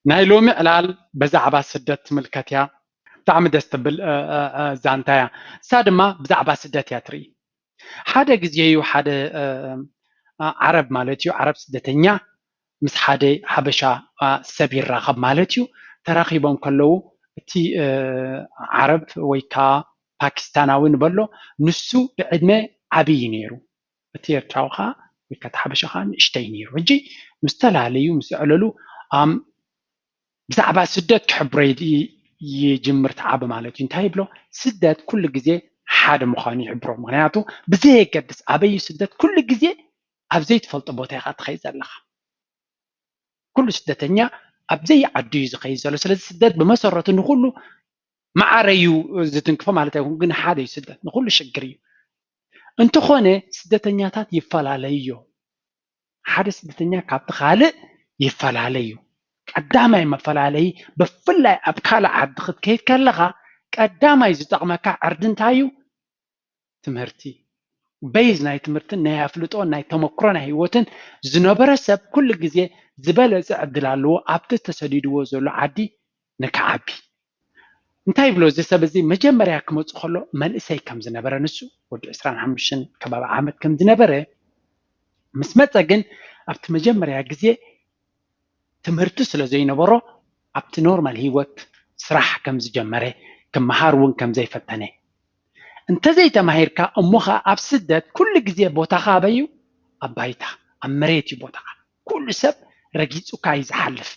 ናይ ሎሚ ዕላል ብዛዕባ ስደት ትምልከት እያ። ብጣዕሚ ደስ ትብል ዛንታ እያ። እሳ ድማ ብዛዕባ ስደት እያ ትርኢ። ሓደ ግዜ እዩ ሓደ ዓረብ ማለት እዩ፣ ዓረብ ስደተኛ ምስ ሓደ ሓበሻ ሰብ ይራኸብ ማለት እዩ። ተራኺቦም ከለዉ እቲ ዓረብ ወይ ከዓ ፓኪስታናዊ ንበሎ፣ ንሱ ብዕድመ ዓብዪ ነይሩ፣ እቲ ኤርትራዊ ከዓ ወይ ከዓ እቲ ሓበሻ ከዓ ንእሽተይ ነይሩ። ሕጂ ምስ ተላለዩ ምስ ኣዕለሉ ብዛዕባ ስደት ክሕብሮ ይጅምር እቲ ዓቢ ማለት እዩ። እንታይ ይብሎ? ስደት ኩሉ ግዜ ሓደ ምዃኑ ይሕብሮ። ምኽንያቱ ብዘየገድስ ኣበይ እዩ ስደት፣ ኩሉ ግዜ ኣብ ዘይትፈልጦ ቦታ ኢኻ ትኸይድ ዘለኻ። ኩሉ ስደተኛ ኣብ ዘይዓዱ እዩ ዝኸይድ ዘሎ። ስለዚ ስደት ብመሰረቱ ንኹሉ ማዕረ እዩ ዝትንክፎ ማለት ኣይኮን፣ ግን ሓደ እዩ ስደት፣ ንኹሉ ሽግር እዩ። እንተኾነ ስደተኛታት ይፈላለዩ እዮም። ሓደ ስደተኛ ካብቲ ካልእ ይፈላለዩ። ቀዳማይ መፈላለዪ፣ ብፍላይ ኣብ ካልእ ዓዲ ክትከይድ ከለኻ ቀዳማይ ዝጠቕመካ ዕርዲ እንታይ እዩ? ትምህርቲ። በይዝ ናይ ትምህርትን ናይ ኣፍልጦን ናይ ተመክሮ ናይ ህይወትን ዝነበረ ሰብ ኩሉ ግዜ ዝበለጸ ዕድል ኣለዎ ኣብቲ ተሰዲድዎ ዘሎ ዓዲ ንክዓቢ። እንታይ ይብሎ እዚ ሰብ እዚ? መጀመርያ ክመጽእ ከሎ መንእሰይ ከም ዝነበረ፣ ንሱ ወዲ ዕስራን ሓሙሽተን ከባቢ ዓመት ከም ዝነበረ፣ ምስ መጸ ግን ኣብቲ መጀመርያ ግዜ ትምህርቲ ስለ ዘይነበሮ ኣብቲ ኖርማል ህይወት ስራሕ ከም ዝጀመረ፣ ክመሃር እውን ከም ዘይፈተነ፣ እንተዘይተማሂርካ እሞ ኸዓ ኣብ ስደት ኩሉ ግዜ ቦታኻ ኣበይ እዩ? ኣብ ባይታ፣ ኣብ መሬት እዩ ቦታኻ። ኩሉ ሰብ ረጊጹካ እዩ ዝሓልፍ።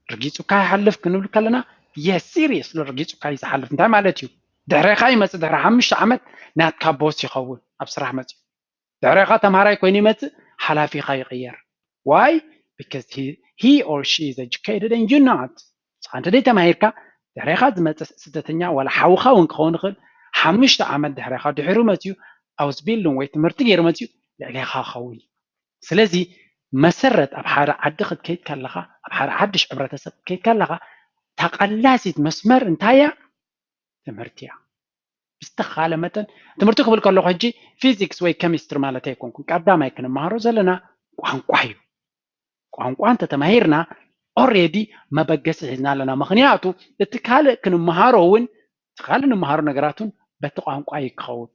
ረጊጹካ ይሓልፍ ክንብል ከለና፣ የስ፣ ሲሪየስሊ ረጊጹካ እዩ ዝሓልፍ። እንታይ ማለት እዩ? ድሕሬኻ ይመጽእ፣ ድሕሪ ሓሙሽተ ዓመት ናትካ ቦስ ይኸውን፣ ኣብ ስራሕ መጽዩ። ድሕሬኻ ተምሃራይ ኮይኑ ይመጽእ፣ ሓላፊኻ ይቕየር። Why? Because he, he or she is educated and you not. ንስኻ እንተ ደይ ተማሂርካ፣ ድሕሬኻ ዝመጽእ ስደተኛ ዋላ ሓውኻ እውን ክኸውን ይኽእል፣ ሓሙሽተ ዓመት ድሕሬኻ ድሒሩ መጽዩ፣ ኣውስቢልዱንግ ወይ ትምህርቲ ገይሩ መጽዩ፣ ልዕሌኻ ክኸውን እዩ። ስለዚ መሰረት ኣብ ሓደ ዓዲ ክትከይድ ከለኻ፣ ኣብ ሓደ ሓድሽ ሕብረተሰብ ክትከይድ ከለኻ፣ ተቐላሲት መስመር እንታይ እያ? ትምህርቲ እያ። ብዝተኻለ መጠን ትምህርቲ ክብል ከለኹ ሕጂ ፊዚክስ ወይ ኬሚስትሪ ማለት ኣይኮንኩን። ቀዳማይ ክንመሃሮ ዘለና ቋንቋ እዩ። ቋንቋ እንተተማሂርና ኦሬዲ መበገሲ ሒዝና ኣለና። ምኽንያቱ እቲ ካልእ ክንመሃሮ እውን፣ እቲ ካልእ ንመሃሮ ነገራት እውን በቲ ቋንቋ እዩ ክኸውን።